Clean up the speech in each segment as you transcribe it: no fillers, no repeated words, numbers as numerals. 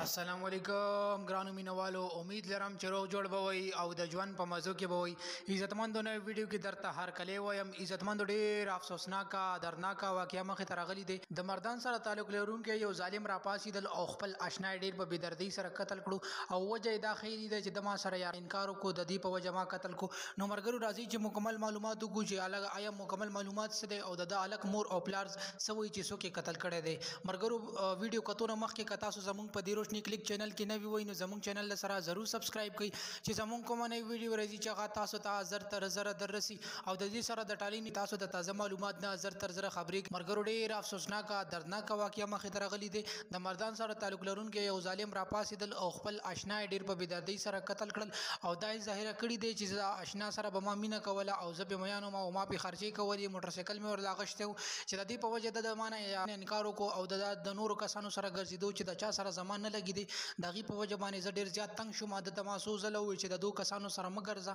السلام علیکم ګرانو مینوالو، امید لرم چې روغ جوړ به وئ او د ژوند په مزو کې به وئ. عزتمندو، نوې ویډیو کې درته هرکلی وایم. عزتمندو، ډېر افسوسناکه دردناکه واقعه مخې ته راغلي دی. د مردان سره تعلق لرونکی یو ظالم راپاڅېدل او خپل اشنا یې ډېر په بېدردۍ سره قتل کړو، او وجه یې دا ښیلې ده چې د ما سره یار انکار وکړو، د دې په وجه ما قتل کړو. نو ملګرو، راځئ چې مکمل معلومات وکړو چې الګ آیا مکمل معلومات څه دی او د ده هلک مور او پلار څه وایي چې څوک یې قتل کړی دی. ملګرو، ویډیو کتو نه مخکې که تاسو زمونږ په دې روشني کلیک چینل کې نوي وئ نو زمونږ چینل له سره ضرور سبسکرایب کړئ چې زمونږ کومه نوې ویډیو راځي چې هغه تاسو ته زر تر زره دررسي، او د دې سره د ټالینې تاسو د تازه معلومات نه زر تر زره خبرې. ملګرو، ډېره افسوسناکه دردناکه واقعه مخې ته راغلي دی. د مردان سره تعلق لرونکی یو ظالم راپاڅېدل او خپل اشنا یې ډېر په بېدردۍ سره قتل کړل، او دا یې ظاهره کړي دی چې زه اشنا سره به ما مینه کوله او زه پې میان وم او ما پې خرچې کولې، موټرسایکل مې ورله اخیستی و، چې د دې په وجه د ما نه انکار وکړو او د نورو کسانو سره ګرځېدو چې د چا سره زما نه لګېدې. د هغې په وجه باندې زه ډېر زیات تنګ شوم. ده ته ما څو ځله وویل چې د دوو کسانو سره مه ګرځه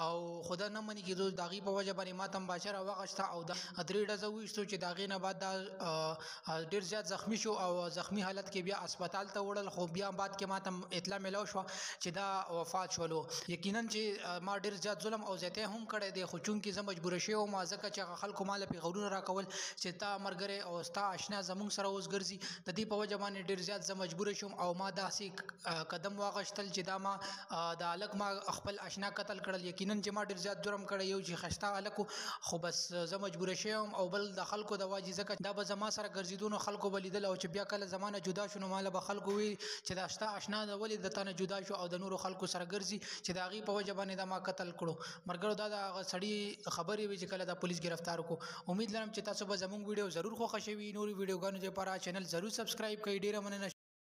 او خو ده نه مني کېدو. د هغې په وجه باندې ما تمباچه راواخیسته او د درې ډزه وویشتو چې د هغې نه بعد دا ډېر زیات زخمی شو او زخمی حالت کې بیا اسپتال ته وړل، خو بیا بعد کې ما ته اطلاع میلاو شوه چې دا وفات شولو. یقینا چې ما ډېر زیات ظلم او زیاتی هم کړی دی، خو چونکې زه مجبور شوی وم، ځکه چې هغه خلکو ما له پېغورونه راکول چې تا ملګری او ستا اشنا زمونږ سره اوس ګرځي. د دې په وجه باندې ډېر زیات زه مجبور شوم او ما داسې قدم واغشتل چې دا ما د هلک ما خپل اشنا قتل کړل. یقینا چې ما ډېر زیات جرم کړی یو چې ښایسته هلک و، خو بس زه مجبور شوی وم، او بل د خلکو د واجې ځکه دا به زما سره ګرځېدو نو خلکو به لیدل، او چې بیا کله زما نه جدا شو نو ما له به خلکو ویل چې دا ستا اشنا ده ولې د تا نه جدا شو او د نورو خلکو سره ګرځي، چې د هغې په وجه باندې دا ما قتل کړو. ملګرو، دا د هغه سړي خبرې وې چې کله دا پولیس ګرفتار کړو. امید لرم چې تاسو به زمونږ ویډیو ضرور خوښه شوي. نورې ویډیوګانو لپاره چینل ضرور سبسکرایب کړئ. ډېره مننه.